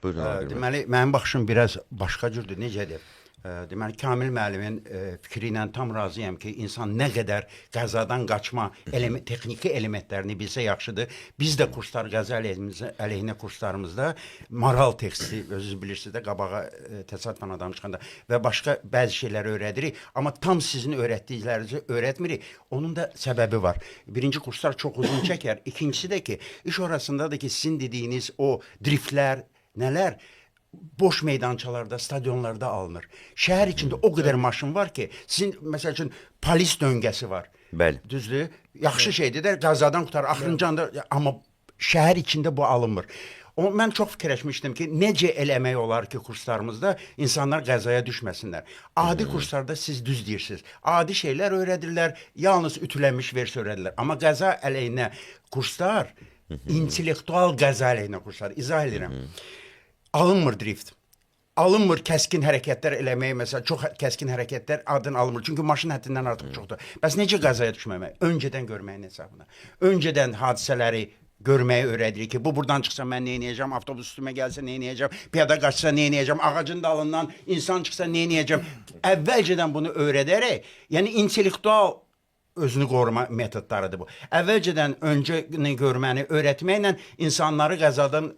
Buyurun, Ağagül bəy. Deməli, mənim baxışım biraz başqa cürdür. Necədir? Deməli, Kamil müəllimin fikri ilə tam razıyam ki, insan nə qədər qəzadan qaçma texniki elementlərini bilsə yaxşıdır. Biz də kurslar qəza əleyhinə kurslarımızda moral teksti, özünüz bilirsiniz də, qabağa təsadüfən adam çıxanda və başqa bəzi şeyləri öyrədirik, amma tam sizin öyrətdiklərinizi öyrətmirik. Onun da səbəbi var. Birinci, kurslar çox uzun çəkər. İkincisi də ki, iş orasındadır ki, sizin dediyiniz o driftlər, nələr boş meydançalarda, stadionlarda alınır. Şəhər içində o qədər maşın var ki, sizin məsəl üçün polis döngəsi var. Bəli. Düzdür? Yaxşı şeydir də, qəzadan qurtar, axırıncı anda, amma şəhər içində bu alınmır. O, mən çox fikirləşmişdim ki, necə eləmək olar ki, kurslarımızda insanlar qəzaya düşməsinlər. Adi kurslarda siz düz deyirsiniz. Adi şeylər öyrədirlər, yalnız ütülənmiş versiya öyrədirlər. Amma qəza əleyhinə kurslar, intellektual qəza əleyhinə kurslar. İzah edirəm. Alınmır drift. Alınmır kəskin hərəkətlər eləmək, məsələn, çox kəskin hərəkətlər adın alınmır. Çünki maşın həddindən artıq çoxdur. Bəs necə qəzaya düşməmək? Öncədən görməyin hesabına. Öncədən hadisələri görməyi öyrədirik ki, bu buradan çıxsa mən nə edəcəm, avtobus üstümə gəlsə nə edəcəm, piyada qaçsa nə edəcəm, ağacın dalından insan çıxsa nə edəcəm. Əvvəlcədən bunu öyrədərək, yəni intellektual özünü qoruma metodlarıdır bu. Əvvəlcədən öncəni görməni öyrətməklə insanları qəzadan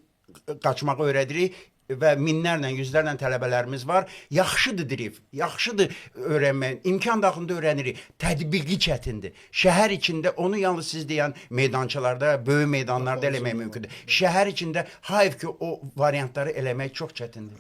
qaçmağı öyrədirik və minlərlə, yüzlərlə tələbələrimiz var. Yaxşıdır drift, yaxşıdır öyrənmək. İmkan daxilində öyrənirik. Tətbiqi çətindir. Şəhər içində onu yalnız siz deyən meydançalarda, böyük meydanlarda eləmək mümkündür. Şəhər içində hayf ki o variantları eləmək çox çətindir.